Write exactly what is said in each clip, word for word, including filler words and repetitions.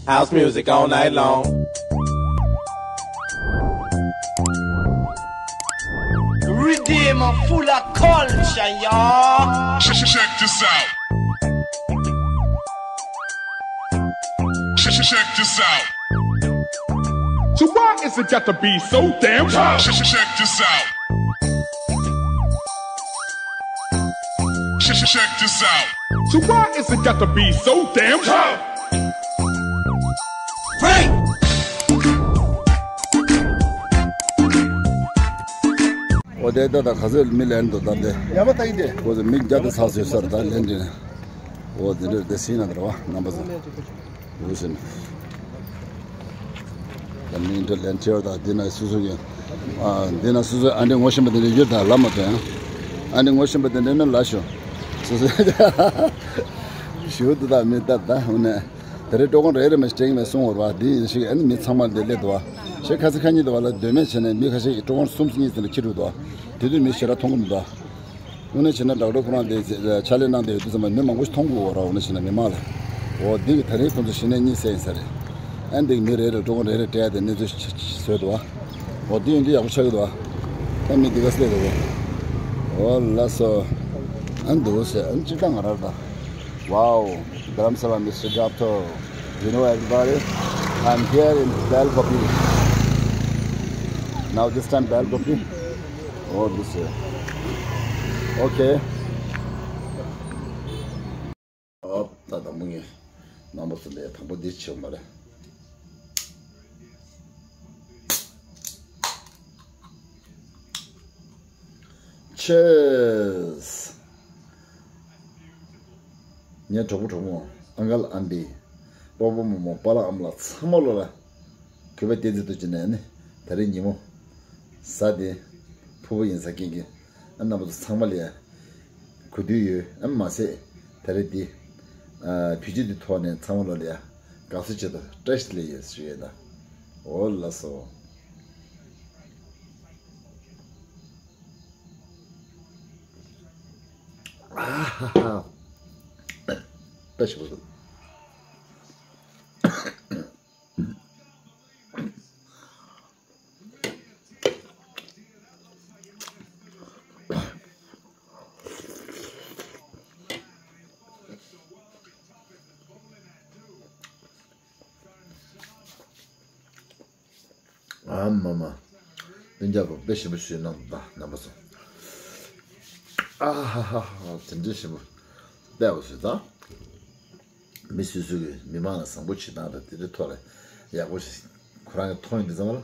House music all night long. Redeem full of culture, y'all. Check, check, check this out. Check, check, check this out. So why is it got to be so damn tough? Check, check, check this out. Check, check, check this out. So why is it got to be so damn tough? འོ་དེ་ད་ད་ག་ཚོད་མི་ལེན་འདུག་ད་དེ། ཡ་མ་ད་ཡིན་དེ། ཁོ་ཚོ་མི་བརྒྱ་དེ་ཚར་སོང་ས་རེད་ད་ལེན་དེ། འོ་དེ་འདྲ་དེ་སྲིད་ན་དེ་རེད་བ་རྣམ་པ་ཚོ། འོ་ཟིན། ད་མི་འདྲ་ལེན་ཆེ་བ་ད་དེ་ན་སུ་སུ་ཡིན། ཨ་དེ་ན་སུ་སུ་ཨ་འདྲ་ངོ་ཤེས་པ་དེ་འདྲ་ཡོད་ད་ལབ་མ་ཐུབ་ཡང་། ཨ་འདྲ་ངོ་ཤེས་པ་དེ་འདྲ་ན་ལབ་ཤོག་སུ་སུ་ཞུ་དུ་ད་མི་ད་ད་འོ་ནས། དེ་རིང་སྤྲོ་ཁང་རེ་རེ་མ་ཞིག་དྲན་མེད་གསུང་བར་བ་འདི་ཡིན་ཞིག་ཨ་ནི་མི་ཚང་མ་འདི་སླེབས་འདུག་བ། ཞེ་ཁ་ཚིག་ཁ་ཉིན་འདུག་བ་ལ་སྡོད་མེད་བྱས་ནས་མི་ཁ་ཤས་ཀྱིས་སྤྲོ་ཁང་གསུམ་གཉིས་ཙམ་ལ་འཁྱེར་འགྲོ་འདུག་དེ་དུས་མི་ཞེ་དྲག་མཐོང་གི་མི་འདུག་དངོས་གནས་བྱས་ན་ཌོག་ཊར་ཁོ་རང་འདི་ཕྱག་ལས་གནང་བསྡད་ཡོད་དུས་ཙམ་པ་མི་མང་པོ་ཞིག་མཐོང་གི་ཡོད་རེད། དངོས་གནས་བྱས་ན་མི་མང་ལ། འོ་འདི་གི་ད་རེས་ཁོང་ཚོ་གཞི་ནས་གཉིད་སད་ཡིན་ས་རེད། ཨ་འདི་གི་མི་རེ་རེ་སྤྲོ་ཁང་རེ་རེ་སྤྲད་དེ་གནས་ཚུལ་བཟོས་འདུག་བ། འོ་འདི་ཡོང་དུས་ཡག་པོ་ཆགས་ཀྱི་འདུག་བ། ད་མི་འདི་ག་སླེབས་འདུག་བ། འོ་ལགས་སོ། ཨ་འདུག་ཟེར་ཨ་ནི་སྤྱིར་བཏང་ང་རང་ད། Wow, Dharamsala, Mister Gapto. You know everybody? I'm here in Belgopi. Now this time Belgopi. Oh, this year. Okay. Oh, ད་དང་པོ་ངས་རྣམ་པ་ཚོ་ལས་དང་པོ་འདི་བྱེད་མ་རེད། Cheers. ངའི་གྲོགས་པོ་གྲོགས་མོ། ཨང་ཀལ་ཨན་ཊི། སྤོ་བོ་རྨོ་མོ། པཱ་ལགས་ཨ་མ་ལགས། ཚང་མ་ལོ་ལ་གུས་པ་བསྟན་འཛིན་རྡོ་རྗེ་ནས་ནི་ད་རེས་ཉིན་མོ་གཟའ་དེ་ཕུར་བུ་ཡིན་ས་རྐྱེན་གྱིས་ཨ་རྣམ་པ་ཚོ་ཚང་མ་ལ་ཡ་གུས་འདུད་ཡོད། ཨ་མ་ཟད་ད་རེས་འདི་ཨ་བི་ཌི་ཡོ་འདི་ཐོག་ནས་ཚང་མ་ལོ་ལ་ཡ་དགའ་བསུ་ཆེད་དུ་བཀྲ་ཤིས་བདེ་ལེགས་ཡོད་ཞུ་ཡས་ད། འོ་ལགས་སོ། ཨ་ཧ་ཧ། བཀྲ་ཤིས་པ་འདུག་ཨ་མ་མ། སྤུན་ཀྱག་པོ་དཔེ་ཞིམ་པོ་ཞིག་གནང་འདུག་ད་རྣམ་པ་ཚོ། ཨ་ཧ་ཧ་ཧ། དེ་འདྲའི་ཞིམ་པོ་བལྟས་པ་བཟོས་ད། མི་སོ་སོ་གི་མི་མང་ལ་བཟང་པོ་བྱེད་སྟངས་དང་དེ་འདྲའི་ཐོག་ལ་ཡག་པོ་ཞིག་ཁོ་རང་གི་མཐོང་ཡོང་དུས་ཙམ་པ་ལ་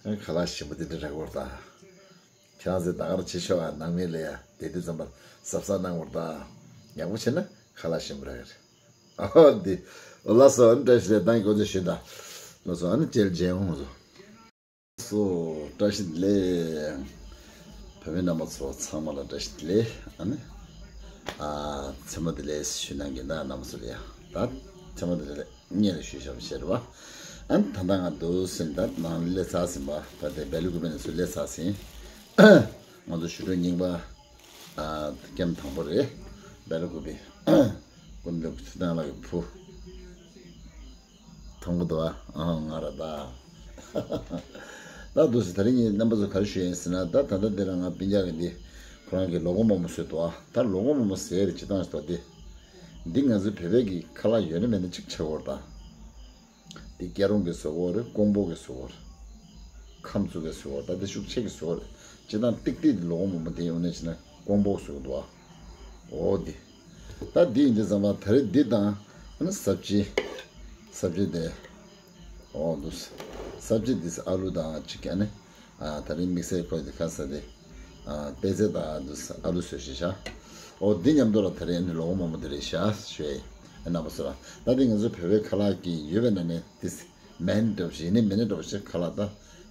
ཨ་ཁ་ལག་ཞིམ་པོ་དེ་འདྲ་རག་གི་ཡོད་རེད་ད། ཁྱེད་རང་ཚོས་ད་ག་རང་བྱེད་ཆོག་ཨ། ནང་མི་ལ་ཡ་དེ་དུས་ཙམ་པ་ལ་གཟབ་གཟབ་གནང་དགོས་རེད་ད། ཡག་པོ་བྱས་ན་ཁ་ལག་ཞིམ་པོ་རག་གི་རེད། ཨོ་འདི། ལགས་སོ། ཨ་ནི་བཀྲ་ཤིས་བདེ་ལེགས་དང་གོ་ཚོད་ཞུས་དང་། ལགས་སོ། ཨ་ནི་ཅེལ་ཇེ་ཧོང་སོ། སོ། བཀྲ་ཤིས་བདེ་ལེགས། བོད་མི་རྣམ་པ་ཚོ་ཚང་མ་ལ་བཀྲ་ཤིས་བདེ་ལེགས། ཨ་ནི། ཨ། མཚན་མོ་བདེ་ལེགས་ཞུ་གནང་གི་ཡིན་ད་རྣམ་པ་ཚོ་ལ་ཡ། ད་མཚན་མོ་བདེ་ལེགས་སྔོན་ལ་ཞུས་བཞག་པ་བྱས་རེད་བ། ཨ་ནི་ད་ལྟ་ང་འདུག་སེ་ད་ནང་སླེབས་ཚར་ཟིན་པ། ད་ལྟའི་སྦེལ་ཀོབ་ནས་ཚུར་སླེབས་ཚར་ཟིན། ང་ཚོ་ཞུ་སྒྲོན་རྙིང་པ། ཨ། ཀེམ་དང་པོ་རེད། སྦེལ་ཀོབ་པའི་སྐུ་མདུན་ཐུབ་བསྟན་ལགས་ཀྱི་བུ། མཐོང་གི་འདུག་ཨ། ཨ། ང་རེད་ད། ད་འདུག་སེ་ད་རིང་ངས་རྣམ་པ་ཚོ་ག་རེ་ཞུ་ཡིན་ཟེར་ན། ད་ད་ལྟ་འདི་ལ་ང་སྤུན་ཀྱག་གི་འདི་ཁོ་རང་གི་ལོ་གོ་མོག་མོག་བཟོས་འདུག་ཨ། ད་ལོ་གོ་མོག་མོག་ཟེར་རེད་ཅི་ཐང་ཞིག་འདུག་འདི། འདི་ང་ཚོའི་བོད་པའི་གི་ཁ་ལག་ཡོད་ན་མེད་ན་གཅིག་ཆགས་ཀྱི་ཡོད་རེད་ད། འདི་སྐྱ་རོང་གིས་བཟོ་གི་ཡོད་རེད། ཀོང་པོ་གིས་བཟོ་གི་ཡོད་རེད། ཁམས་ཚོ་གིས་བཟོ་གི་ཡོད་རེད། ད་འདི་ཤུགས་ཆེ་གིས་བཟོ་གི་ཡོད་རེད། སྤྱིར་བཏང་ཏིག་ཏིག་འདི་ལོ་གོ་མོག་མོག་འདི་ཡོང་ནས་བྱས་ན་ཀོང་པོ་གིས་བཟོ་གི་འདུག་ཨ། འོ་འདི། ད་འདི་ཡིན་དུས་ཙམ་པ་ད་རེས་འདི་དང་ཨ་ནི་སབ་ཇི། སབ་ཇི་དེ། འོ་འདུག་སེ། སབ་ཇི་འདི་ཨ་ལུ་དང་གཅིག་ཨ་ནི། ཨ། ད་རིང་དམིགས་བསལ་ཁོས་དེ་ཁ་ས་དེ། ཨ། པད་ཚལ་དང་ཨ་ལུ་ཨ་ལུ་བཟོས་ཤིག་བཞག་འོ་འདི་མཉམ་དུ་ལ་ད་རིང་ཨ་ནི་ལོ་གོ་མོག་མོག་དེ་རེད་བཞག་ཞུ་ཡ་ཡིན། ཨ། རྣམ་པ་ཚོ་ལ་ད་འདི་ང་ཚོ་བོད་པའི་ཁ་ལག་གི་ཡོད་པའི་ནང་ནས་དེ་མེན་འདྲ་པོ་ཞིག་ཡིན་ནའི་མིན་ནའི་འདྲ་པོ་ཞིག་ཁ་ལག་ད་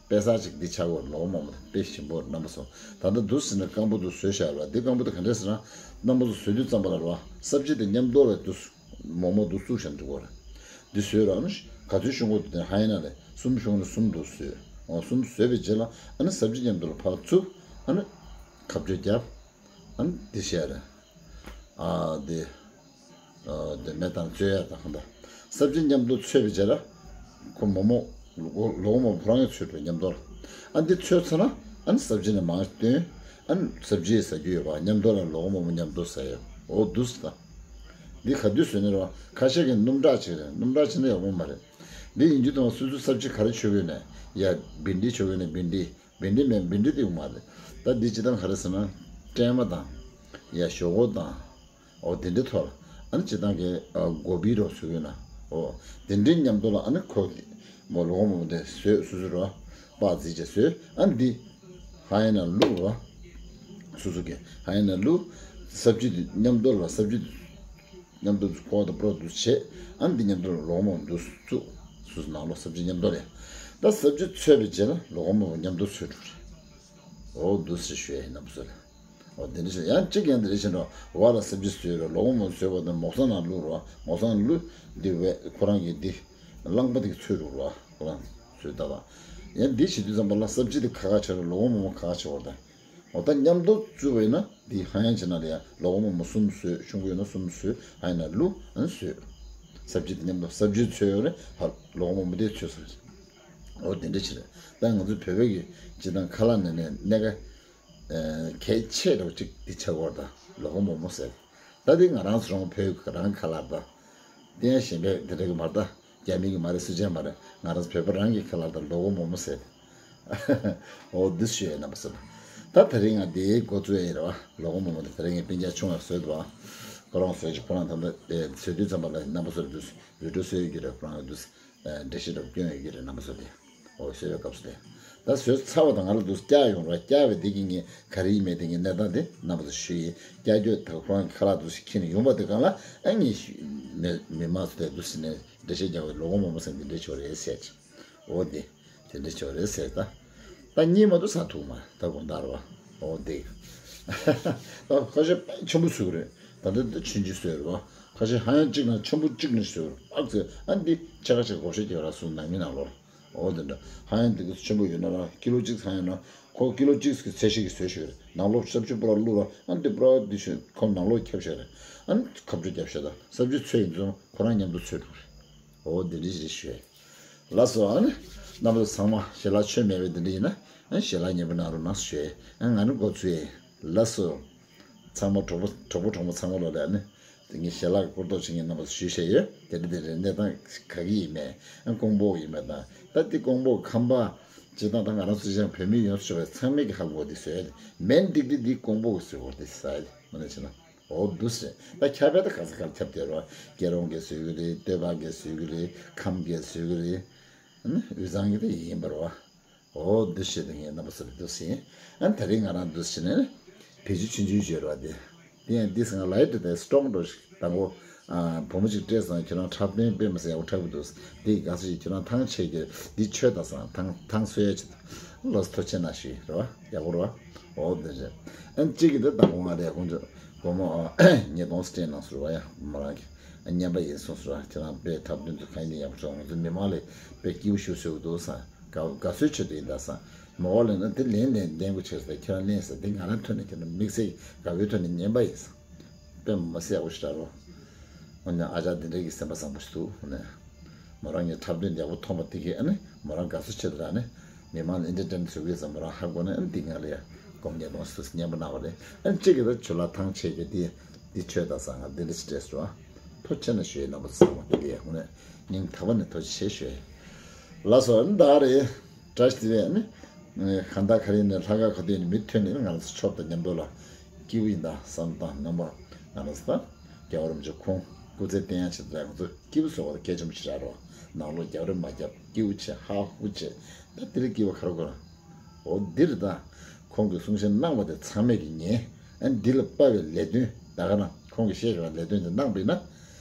དཔེ་གསར་ཅིག་འདི་ཆགས་ཡོད་རེད། ལོ་གོ་མོག་མོག་དེ་དཔེ་ཞིམ་པོ་རེད། རྣམ་པ་ཚོ་ད་ལྟ་འདུག་ཟེར་ན་སྐམ་པོ་འདུག་བཟོས་བཞག་ཡོད་རེད། འདི་སྐམ་པོ་འདུག་ག་འདྲས་ཟེར་ན་རྣམ་པ་ཚོ་བཟོས་དུས་ཙམ་པ་ལ་རེད་བ། སབ་ཇི་དེ་མཉམ་དུ་ལ་འདུག་མོག་མོག་འདུག་བཙུགས་བཞག་འདུག་གོ་རེད། འདི་བཟོས་ར་ཨ་ནི་ག་ཚོད་ཤོང་གོ་འདུག་དེ་ཧ་ཡ་ན་ལས་གསུམ་ཤོང་ན་གསུམ་འདུག་བཟོས། འོ་གསུམ་བཟོས་པའི་རྗེས་ལ་ཨ་ནི་སབ་ཇི་མཉམ་དུ་ལ་ཕར་བཙུགས། ཨ་ནི་ཁ་བཅོས་བརྒྱབ། ཨ་ནི་འདི་བཤད་ར། ཨ་འདི་ དེ་མེ་དང་བཙོས་ཡ་དང་ད་སབ་ཇི་མཉམ་དུ་ཚོས་པའི་རྗེས་ལ་ཁོ་མོག་མོག་ལོ་ལོ་མོག་མོག་ཁོ་རང་གིས་ཚོས་འགྲོ་མཉམ་དུ་ལ། ཨ་འདི་ཚོས་ཚར་ན་ཨ་ནི་སབ་ཇི་ནས་མར་བཏོན། ཨ་ནི་སབ་ཇི་ཟ་རྒྱུ་ཡོད་པ་མཉམ་དུ་ལ་ལོ་མོག་མོག་མཉམ་དུ་ཟ་ཡོད། འོ་འདུག་སེ་ད། འདི་ག་དུས་བཟོས་ནས་རེད་བ། ཁ་ཤས་ཀྱིས་སྣུམ་དྲག་བྱེད་རེད། སྣུམ་དྲག་བྱེད་ན་ཡག་པོ་མ་རེད། འདི་ཡིན་རྒྱུ་དང་སོ་སོའི་སབ་ཇི་ག་རེ་མཆོད་ཀྱི་ཡོད་ནས། ཡ་བིན་ཌི་མཆོད་ཀྱི་ཡོད་ནས་བིན་ཌི། བིན་ཌི་མེད་བིན་ཌི་དེ་ཡོང་མ་རེད། ད་འདི་སྤྱིར་བཏང་ག་རེ་ཟེར་ན། སྲན་མ་དང་། ཡ་ཞོག་ཁོག་དང་། འོ་དེ་འདྲའི་ཐོག་ལ། ཨ་ནི་སྤྱིར་བཏང་གི་ཨ་གོ་བི་རོ་བཟོས་ཡོད་ན། འོ་དེ་འདྲའི་མཉམ་དུ་ལ་ཨ་ནི་ཁོ་མོ་ལོ་མོག་མོག་དེ་བཟོས། སོ་སོ་རོ་པགས་བརྫིས་བྱས་བཟོས། ཨ་ནི་འདི་ཧ་ཡ་ན་བླུགས་རོ། སོ་སོ་གི་ཧ་ཡ་ན་བླུགས། སབ་ཇི་དེ་མཉམ་དུ་ལ་སབ་ཇི་དེ། མཉམ་དུ་ཁོ་དང་པྲོ་དུ་བྱེད། ཨ་ནི་འདི་མཉམ་དུ་ལོག་མོ་འདུ་བཙུགས། སུ་སུ་ནང་ལོགས་སབ་ཇི་མཉམ་དུ་རེད། ད་སབ་ཇི་ཚོས་པའི་རྗེས་ལ་ལོག་མོ་མཉམ་དུ་ཚོས་འགྲོ་རེད། འོ་འདུ་སེ་ཞུ་ཡ་ཡིན་ན་བཟོ་རེད། འོ་དེ་འདྲ་ཞིག་ཡང་གཅིག་ཡང་དེ་འདྲ་ཞིག་འགྲོ་བ་ལ་སབ་ཇི་བཟོས་རེད། ལོག་མོ་བཟོས་པ་དང་མོག་ས་ནང་བླུགས་རོགས། མོག་ས་ནང་བླུགས་འདི་བས་ཁོ་རང་གིས་འདི་རླངས་པ་དེ་ཚོས་འགྲོ་རོགས། ཁོ་རང་ཚོས་ད་ད་ཡང་འདི་བྱེད་དུས་ཙམ་པ་ལ་སབ་ཇི་དེ་ཁ་ཁ་བྱེད་རོགས། ལོག་མོ་མོ་ཁ་ཁ་བྱེད་བར་ད། འོ་ད་མཉམ་དུ་བཙུགས་པ་ཡིན་ན་འདི་ཧ་ཡང་བྱེད་ན་རེད་ཡ། ལོག་མོག་མོག་གསུམ་བཟོས། ཆུང་ཀུ་ཡོད་ན་གསུམ་བཟོས། ཧ་ཡང་ན་བླུགས་ཨ་ནི་བཟོས། སབ་ཇི་དེ་མཉམ་དུ་སབ་ཇི་ཚོས་ཡོད་རེད། ཧ་ལོག་མོག་མོག་དེ་ཚོས་ཚར། འོ་དེ་འདྲ་བྱེད་རེད། ད་ང་ཚོ་བོད་པའི་གི་སྤྱིར་བཏང་ཁ་ལག་ནས་ནས་གནད་འགག་གལ་ཆེ་འདྲ་བོ་གཅིག་འདི་ཆགས་ཡོད་རེད། ད་ལོག་མོག་མོག་ཟེར། ད་འདི་ང་རང་ཚོ་རང་བོད་རང་ཁ་ལག་ད། དེ་ཡང་གཞན་པའི་དེ་འདྲ་གི་མ་རེད་ད། རྒྱ་མི་གི་མ་རེད། སུ་ཅན་མ་རེད། ང་རང་བོད་པ་རང་གི་ཁ་ལག་དང་ལོག་མོག་མོག་ཟེར། འོ་འདི་ཞུ་ཡས་རྣམ་པ་ཚོ། ད་དེ་རིང་ང་འདི་འགོ་བཙུགས་ཡས་རེད་བ། ལོག་མོག་མོག་དེ་དེ་རིང་ངའི་སྤུན་ཀྱག་ཆུང་བ་བཟོས་འདུག་བ། ཁོ་རང་བཟོས་ཀྱི་ཁོ་རང་ད་ལྟ་བཟོས་དུས་ཙམ་པ་ལ་རྣམ་པ་ཚོར་འདུག་བི་ཌིའོ་བཟོས་ཡོད་ཀྱི་རེད། ཁོ་རང་འདུག་འགྲེལ་བཤད་འདྲ་བོ་སྐྱོན་ཡོད་ཀྱི་རེད་རྣམ་པ་ཚོ་དེ། འོ་བཟོས་པའི་སྐབས་སུ་དེ། ད་བཟོས་ཚར་བ་དང་ང་ལ་འདུག་བཀྱག་ཡོང་ར། བཀྱག་པའི་དེ་གི་ངས་ག་རེ་ཡིན་མེད་དེ་ངས་གནས་སྟངས་དེ་རྣམ་པ་ཚོ་ཞུ་ཡིན། བཀྱག་རྒྱུ་ད་ཁོ་རང་གི་ཁ་ལག་འདུག་ཞིག་ཁྱེར་ནས་ཡོང་པ་དེ་གང་ལ་ཨ་ངས་མི་མི་མང་ཚོ་དེ་འདུག་ཟེར་ནས་འགྲེལ་བཤད་རྒྱག་པའི་ལོག་མོག་མོག་ཟེར་འདི་འདྲས་ཆོག་རེད་ཟེར། འོ་དེ་དེ་འདྲས་ཆོག་རེད་ཟེར། ད་ད་གཉིད་མ་འདུག་ཟ་ཐུབ་མ་ད་དགོང་དག་ར་བ། འོ་དེ་ད་ཁ་ཤས་དཔེ་ཆེན་པོ་བཟོས་རེད། ད་ལྟ་འདི་ཆུང་ཆུང་བཟོས་རེད་བ། ཁ་ཤས་ཧ་ཡང་གཅིག་ནང་ཆེན་པོ་གཅིག་ནས་བཟོས་རེད། ཨ་ཙི་ཨ་འདི་ཕྱེད་ཀ་ཕྱེད་ཀ་བགོ་བཤའ་རྒྱག་ར་སོང་ནང་མི་ནང་ལོགས། འོ་དེ་འདྲ། ཧ་ཡང་འདི་ག་ཆེན་པོ་ཡོད་ན་ར་ཀི་ལོ་གཅིག་ཧ་ཡང་ན་ཁོ་ཀི་ལོ་གཅིག་གི་ཚད་གཞི་གི་བཟོས་ཤིག་རེད། ནང་ལོགས་སྲབ་ཅིག་པུ་ར་བླུགས་ར་ཨ་འདི་པུ་ར་འདི་ཤོད་ཁོ་ནང་ལོགས་ཁྱབ་ཤིག་རེད། ཨ་ཁ་བྲོ་རྒྱབ་ཤ་ད་སྲབ་ཅིག་ཚོས་ཡིན་ཙང་ཁོ་རང་མཉམ་དུ་ཚོས་འགྲོ་རེད། འོ་འདི་འདྲ་ཞིག་ཞུས། ལགས་སོ། ཨ་ནི་རྣམ་པ་ཚང་མ་ཞལ་ལག་མཆོད་མེད་པའི་འདི་འདྲ་ཡིན་ན་ཨ་ཞལ་ལག་ཉན་པོ་གནང་རོགས་གནང་ཞུས། ཨ་ང་ནི་འགོ་ཚུགས་ཡིན། ལགས་སོ། ཚང་མ་གྲོགས་པོ་གྲོགས་པོ་གྲོགས་མོ་ཚང་མ་ལོ་ལ་ནི། དེ་ངས་ཞལ་ལག་སྐོར་ཐོག་ཆེ་ངས་རྣམ་པ་ཞུས་བཤད་ཡོད། དེ་འདྲ་དེ་རེད། གནས་སྟངས་ག་གི་ཡིན་མེད། ཨ་ཀོང་པོ་ཡིན་མེད་དང་། ད་དེ་ཀོང་པོ་ཁམས་པ་སྤྱིར་བཏང་ད་ང་རང་ཚོ་ཅང་བོད་མི་ཡོངས་སུ་གྲགས་པའི་ཚང་མས་ཀྱི་ཧ་གོ་དེ་བཟོས་ཡ་དེ་མེན་ཏིག་ཏི་འདི་ཀོང་པོ་གི་བཟོས་གོ་དེ་ཟ་ཡ་དེ་མ་ནས་བྱས་ན། འོ་འདུག་སེ་ད་ཁྱབ་པ་ད་ག་ས་གར་ཁྱབ་བསྡད་རོགས། སྐྱིད་རོང་གིས་བཟོས་གི་རེད། སྟོད་པ་གིས་བཟོས་གི་རེད། ཁམས་གིས་བཟོས་གི་རེད། ཨ་ནི་དབུས་གཙང་གི་དེ་ཡིན་པ་རེད་བ། འོ་འདུག་སེ་དེ་ངས་རྣམ་པ་ཚོ་ལ་འདུག་སེ་ཡིན། ཨ་ནི་ད་རེས་ང་རང་འདུག་སེ་ནས་བེད་སྤྱོད་ཆུང་ཆུང་བྱས་རེད་བ་དེ། དེ་ཡང་འདི་སང་ལའི་ཏི་དེ་སི་ཊོང་འགྲོ་ཞིག་དང་པོ། ཨ་བུ་མོ་གཅིག་སྤྲད་སོང་། ཁྱོད་རང་འཁྲབ་སྟོན་དཔེ་མི་སྲིད་ཡག་པོ་འཁྲབ་གི་འདུག་འདི་དགའ་བསུ་ཞིག་ཁྱོད་རང་ཐང་ཆད་ཀྱི་འདི་ཆོས་དང་སང་ཐང་ཐང་གསོ་ཡ་ཆེད་ལོ་སི་ཐོ་ཆེ་ན་ཞིག་རེད་བ། ཡག་པོ་རེད་བ། འོ་འདི་རེད། ཨ་ནི་གཅིག་གི་འདི་དང་པོ་ང་རེད་ཁོང་ཚོ་བུ་མོ་ཉིས་སྟོང་སྤྲད་གནང་སོང་རེད་བ། ཡ་མོ་རང་གི་རྔན་པ་ཡིན་གསུངས་སོང་ར། ཁྱེད་རང་དཔེ་འཁྲབ་སྟོན་དུ་གང་ཡིན་ཡག་པོ་བྱུང་། ང་ཚོ་མི་མང་ལ་དཔེ་སྐྱིད་པོ་ཞིག་བཟོས་འདུག་སང་། དགའ་དགའ་བསུའི་ཆེད་དུ་ཡིན་ད་སང་། མོ་ལ་ན་དེ་ལན་ལན་ལན་དགོས་ཆེ་ས་ཁྱེད་རང་ལན་ས་དེ་ང་རང་ཐོན་ནས་ཁྱེད་རང་དམིགས་བསལ་དགའ་བོའི་ཐོན་ནས་ཉན་པ་ཡིན་སང་། དཔེ་མ་སྲིད་ཡག་པོ་ཞིག་ར་རོ། འོ་ན་ཨ་ཅག་འདི་འདྲ་གི་སེམས་པ་བཟང་པོ་ཞིག་འདུག་འོ་ན། མོ་རང་ངས་འཁྲབ་སྟོན་ཡག་པོ་མཐོང་བ་དེ་གིས་ཨ་ནི་མོ་རང་དགའ་བསུ་ཆེད་དུ་ར་ནི། མི་མང་ལ་ཨེན་ཊར་ཊེན་བཟོ་གི་ཡོད་ཙང་མོ་རང་ཧ་གོ་ནས་ཨ་ནི་འདི་ང་ལ་ཡ་སྒོར་མོ་ཉིས་སྟོང་ཞིག་སྙན་པོ་གནང་བ་རེད། ཨ་ནི་གཅིག་གིས་ད་ཇོ་ལགས་ཐང་ཆད་ཀྱི་འདི་འདི་ཆོས་དང་སང་ང་འདི་འདྲ་ཞིག་སྤྲད་སོང་ཨ། ཐུགས་རྗེ་ཆེ་ན་ཞུ་ཡས་རྣམ་པ་ཚང་མ་དེ་གི་ཡ་ཧུ་ནས་སྙིང་ཐག་པ་ནས་ཐུགས་རྗེ་ཆེ་ཞུ་ཡས། ལགས་སོ། ཨ་ནི་ད་རེད། བཀྲ་ཤིས་བདེ་ལེགས། ཨ་ནི་གང་ལྟར་ག་རེ་ཡིན་ནའི་ལྷག་དཀར་ཁ་ཐུག་ནས་མི་ཐོན་ནས་ང་རང་ཚོ་ཆོབ་དང་མཉམ་དུ་ལ་སྐྱིད་པོ་ཡིན་ད་བསམ་སྟངས་རྣམ་པ་ང་རང་ཚོ་ད་རྒྱལ་བ་རིན་པོ་ཆེ་ཁོང་སྐུ་ཚེ་བརྟན་ཡག་ཆེད་དུ་ང་ཚོ་སྐྱིད་པོ་བཟོ་བ་ལ་གལ་ཆེན་པོ་ཞིག་རག་རོགས། ནང་ལོགས་རྒྱབ་རི་མ་རྒྱབ་སྐྱིད་པོ་བྱེད་ཧ་ཧུ་བྱེད། ད་དེ་རིང་སྐྱིད་པ་ག་རེ་དགོས་ར། འོ་འདིར་ད་ཁོང་གིས་གསུང་བཤད་གནང་བ་དེ་ཚང་མས་ཀྱི་ཉན། ཨ་འདི་ལ་དཔའ་བའི་ལས་དོན་ད་ག་ན་ཁོང་གིས་བཤད་བཞག་པའི་ལས་དོན་དེ་གནང་པས་ན།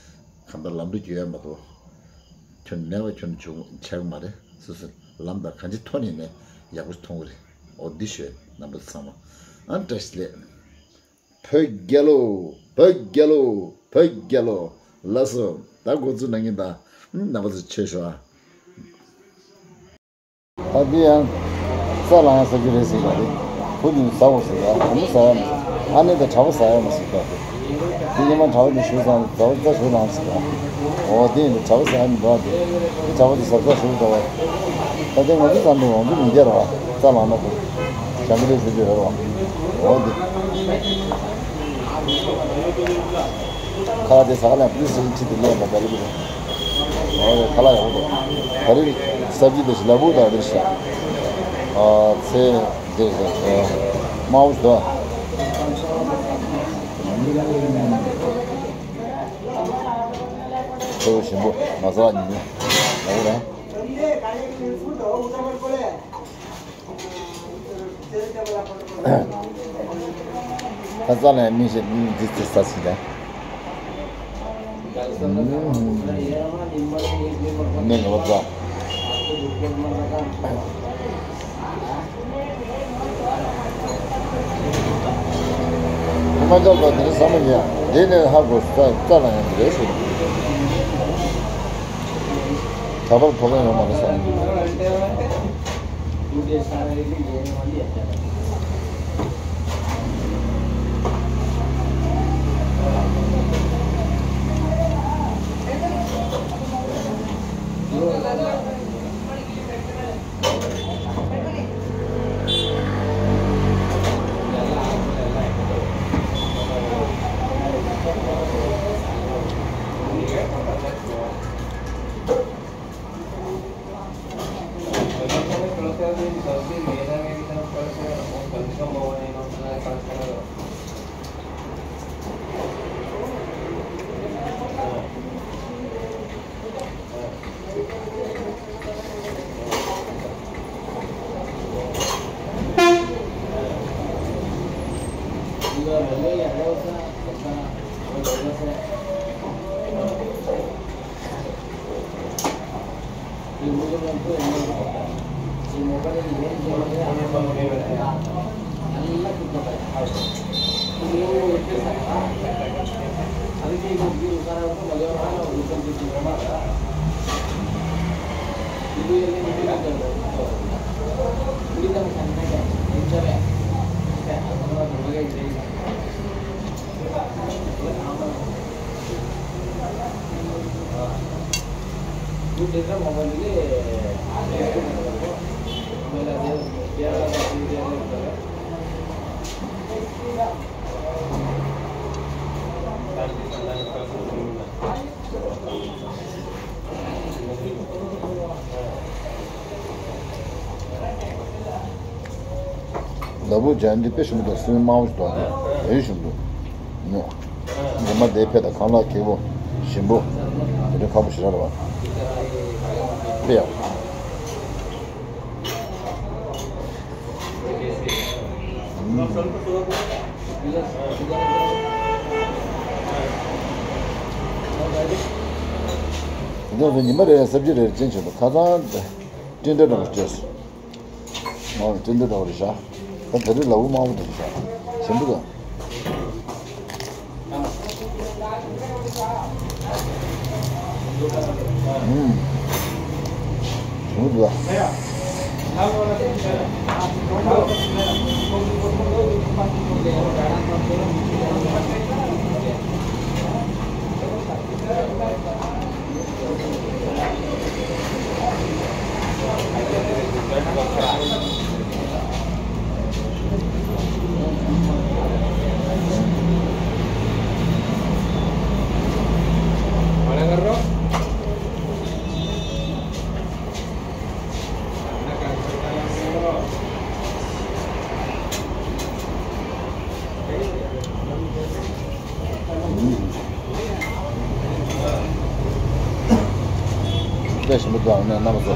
གང་ལྟར་ལམ་འགྲོ་རྒྱུ་ཡོད་མ་གཏོགས། ཁྱོད་མེད་པ་ཁྱོད་ཆུང་ཆགས་ཀྱི་མ་རེད། སོ་སོ་ལམ་དང་གང་ཅི་མཐོང་ནས་ནས་ཡག་པོ་མཐོང་གི་རེད། འོ་འདི་ཞུ་རྣམ་པ་ཚང་མ། ཨ་བཀྲ་ཤིས་བདེ་ལེགས། བོད་རྒྱལ་ལོ། བོད་རྒྱལ་ལོ། བོད་རྒྱལ་ལོ། ལགས་སོ། ད་འགོ་འཛུགས་གནང་གིན་ད། རྣམ་པ་ཚོ་ཆོས་ཞུ་ཨ། ད་འདི་ཡང་ས་ལ་ཡང་ཟ་རྒྱུ་རེད་ཟེར་ག་རེད། བུ་འདི་ཟ་འོ་ཟེར་ག་བུ་མོ་ཟ་ཡ་མ་ཟེར། ཨ་ནེ་དང་གྲྭ་པ་ཟ་ཡ་མ་ཟེར་ག་རེད། འདི་ཉི་མ་གྲྭ་པ་འདི་ཞུ་ཙང་ཟ་བ་རྩ་ཞུ་ལངས་ཟེར་བ། འོ་འདི་ཡིན་གྲྭ་པ་ཟ་ཡ་མི་འདུག་ཨ། འདི་འདི་གྲྭ་པ་འདི་ཟ་རྩ་ཞུ་འདུག་བ། ད་ལྟའི་ང་ཚོ་ཙམ་དུ་འོང་དུ་མི་འགྱུར་བ། རྩ་ལངས་ན་དགོས། ཞང་གི་ལས་ཞུ་རྒྱུ་ཡོད་རེད་བ། འོ་འདི། ཁ་ལག་དེ་ཟ་ག་ལ་པི་སི་ཁྲི་དེ་ལས་ལ་བལ་གི་རེད། འོ་རེད་ཁ་ལག་ཡག་པོ་འདུག་ད་རེས་སབ་ཇི་དེ་ཞིག་ལ་བུ་དང་རེད་ཤག་ཨ་ཚེ། འདི་ཟེར། དམར་པོ་ཞིག་འདུག་ཁོ་བོ་ཞིམ་པོ་ང་ཟ་ཉིན་ནི་ལ་བུ་ར། ད་ས་ལ་མི་ཞིག་མི་འདི་ཚེ་ས་ཞིག་ལ། ནས་ངོ་ཚ། ཁོ་མ་ཆགས་པ་དེ་ནི་བསམ་བློ་ཡིན་ཡ། དེ་ནས་ཧ་གོ་ས་རྩ་ལ་ཡང་དེ་རེད་ཟེར། ད་བར་ཐོག་ཡོང་མ་རེད་བསམ། ལ་བུ་ཇ་འདི་དཔེ་ཞིམ་པོ་འདུག་སེམས་དམར་པོ་ཞིག་འདུག་འདི་ཡོད་ཞིམ་འདུག་ཉོ། ཉི་མ་འདི་ཕེ་དང་ཁམ་ལག་ཁེ་པོ་ཞིམ་པོ། དེ་འདྲ་ཁ་པོ་ཞིག་ར་ར་བ། དཔེ་ཡག་པོ། དེ་ཚོ་ཉི་མ་རེ་རེ་སབ་ཇི་རེ་རེ་ཅན་བྱས་འདུག་ཁ་སང་སྤྲིན་བདེ་འདྲ་པོ་སྤྲད་སོང་། ཨོ་ཏན་ཏན་འདྲ་བ་རེད་ཤག་ད་དེ་རིང་ལ་འུ་དམར་པོ་འདྲ་ཤག་ཞིམ་པོ་འདུག་ཨུམ། ཞིམ་པོ་འདུག་དཔེ་ཞིམ་པོ་འདུག་ཨ་ནེ་རྣམ་པ་ཚོ།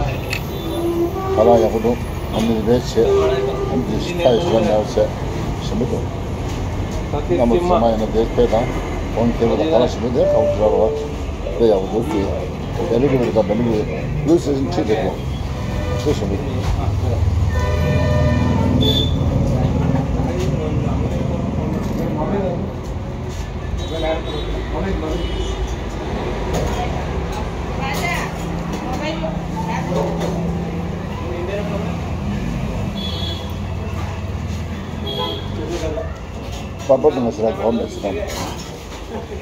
ཁ་ལག་ཡག་པོ་འདུག་ཨ་ནེ་རེ་བྱེད། ཨ་ནེ་ཁ་ཡི་ཞིམ་པོ་འདུག་ཞིམ་པོ་འདུག་རྣམ་པ་ཚོ་མ་ཡིན་ན་དེ་དཔེ་དང་གོང་ཁེ་པོ་དང་ཁ་ལག་ཞིམ་པོ་དེ་ཁ་པོ་ཞིག་རག་པ་དཔེ་ཡག་པོ་འདུག་ཟེར། བེ་ལི་གི་བེ་ལི་ག་བེ་ལི་གི་ལུས་སེ་ཁྲིད་དེ་འདུག་དཔེ་ཞིམ་པོ་འདུག་པ་པ་དང་ང་ཞེ་དྲག་གོ་མེད་ཟེར་དང་།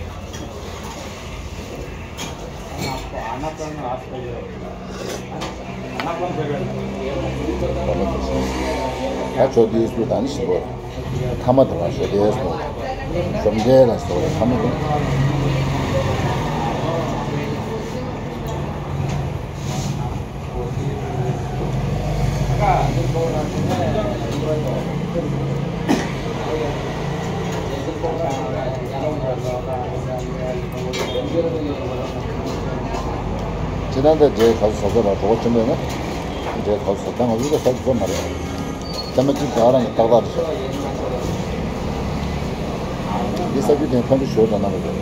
ད་ཆོས་དེའི་སུ་དང་ཞིག་གོ། ཐ་མ་དེ་ལ་ཞོ་དེ་སོ། ཞོམ་དེ་ལ་སོ་ཐ་མ་དེ། ཅི་ད་འདི་འདྲའི་ག་ཚོད་བཟོ་ས་ལ་གྲོགས་པོ་ཆེན་པོ་ཡོད་ན། འདྲའི་ག་ཚོད་བཟོ་ད་ང་ཚོ་ད་ས་ཚོད་མ་རེད། ཚད་མ་གཅིག་ཀྱང་རང་གི་ཏག་ཏག་རེད་ཤག་འདི་ས་རྒྱུ་དེ་ཕན་པོ་ཞོར་དང་ན་མ་རེད།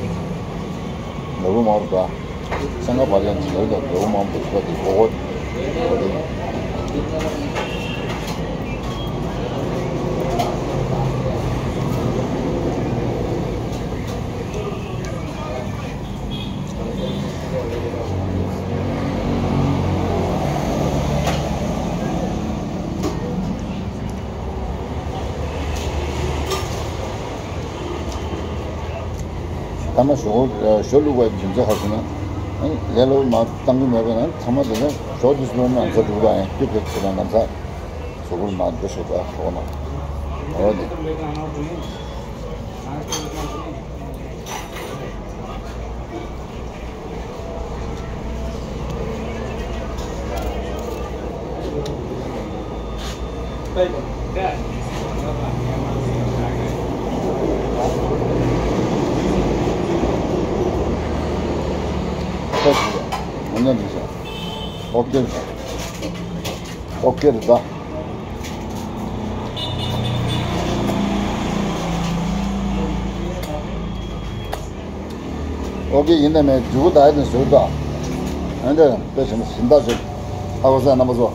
ནོར་བུ་མང་རུ་དང་། སེང་ག་བར་ཡང་གི་ནོར་དང་ནོར་བུ་མང་པོ་ཞིག་པ་དེ་གོ་གོ། ཐ་མ་ཞོ་ཞོ་བླུགས་པའི་རྒྱུ་མཚན་ག་ཟེར་ན། ལས་སླ་པོ་མ་བཏང་གི་མེད་པས་ན་ཐ་མ་དེ་ནས་ཞོ་དེ་ཚོ་ནམ་ས་འགྲུབ་པ་ཡང་དུས་དེ་ཚོ་ན་ནམ་ས་ཟོག་པོ་མ་འདི་ཞོ་ད་ཞོ་ན་འོ་ནི། ཨོ་ཀེ་རེད་ད། ཨོ་ཀེ་ཡིན་ན་མེད་མཇུག་གུ་ད་ཡིན་ན་ཟུར་ད། ཨ་འདྲ་དཔེ་ཞིམ་ཞིམ་ད་ཞིག་ཧ་གོ་ས་རྣམ་པ་ཚོ།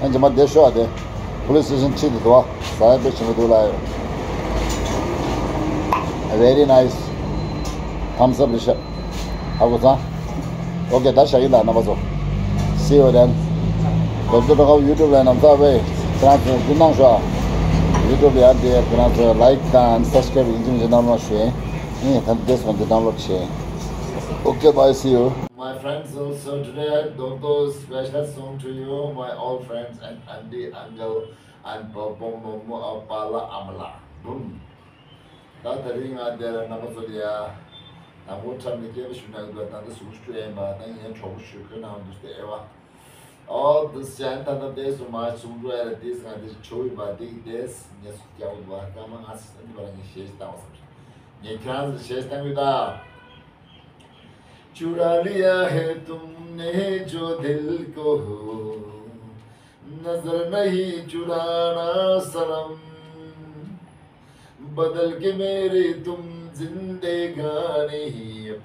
ཨ་འཇམ་པ་བསྡད་ཤོག་ཨ་དེ། པོ་ལིས་སི་ཊེ་ཤན་ཕྱི་དེ་འདུག་ཨ། ཟ་ཡ་དཔེ་ཞིམ་པོ་འདུག་ལ་ཡོད། Very nice. Thumbs up རེད་ཤག་ཧ་གོ་ཚང་། ཨོ་ཀེ་ད་ཞག་ཡིན་ད་རྣམ་པ་ཚོ། See you then. རྡོ་རྡོ་གྲོགས་ཁ་ཡུ་ཊུབ་ལ་ནམ་ཚ་བས་ཁྱེད་རང་ཚོ་འདི་གནང་ཤོག་ཡུ་ཊུབ་ཡ་དེ་ཁྱེད་རང་ཚོ་ལའིཀ་དང་སབ་སི་ཀ་རེབ་ཡིན་གཅིག་མིན་གཅིག་གནང་རོགས་ཞུ་ཡིན། ད་འདི་སོང་འདི་ཌའོན་ལོཌ་བྱེད། Okay, bye, see you. My friends, also today I Dodo special song to you, my all friends and auntie, uncle and Popo, Momo, Apala, Amala. Boom. ད་དེ་རིང་ང་འདིར་རྣམ་པ་ཚོ་ལ་ཡ། དང་པོ་འཁྲབ་ནས་སྐད་པ་ཞུ་ན་འདུག་ད་ལྟ་ཟུག་ཞུ་ཡིན་པ་ད་ངའི་གྲོགས་པོ་ཞུ་ཁོས་ནང་འདུག་སྟེ་ཨེ་བ། ཨོ་དུ་སེན་ད་ད་དེ་སུ་མ་ཆུང་འགྲོ་ཡ་ལ་དེས་ང་དེ་ཆོ་ཡིན་པ་དེ་གི་དེས་ངས་སུ་སྐྱ་བོ་འདུག་ཨ་སྐར་མ་ང་སི་སྟན་དུ་བ་ལ་ངས་ཞེས་བཏང་བ་བསམ་ཞིང་ངས་ཁྱེད་རང་ཚོ་ཞེས་བཏང་གི་ད། चुरा लिया है तुमने जो दिल को, नजर नहीं चुराना सनम। बदल के मेरी तुम जिंदगानी,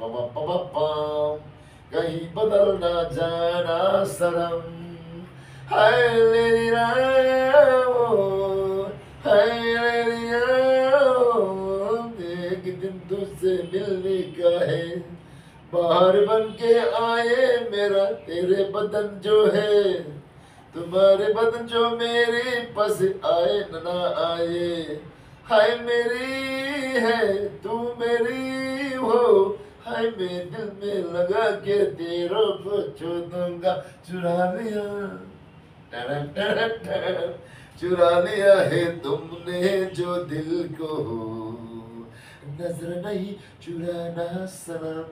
पा पा पा पा पा, कहीं बदल ना जाना सनम। हाय मेरी राहों, हाय मेरी राहों, एक दिन तुझसे मिलने का है। बाहर बन के आए मेरा तेरे बदन जो है, तुम्हारे बदन जो मेरे पास आए न ना आए। हाय मेरी है तू मेरी हो, हाय मैं दिल में लगा के तेरे को छू दूंगा, चुरा लिया। टरन टरन टरन। चुरा लिया है तुमने जो दिल को, नजर नहीं चुराना सनम।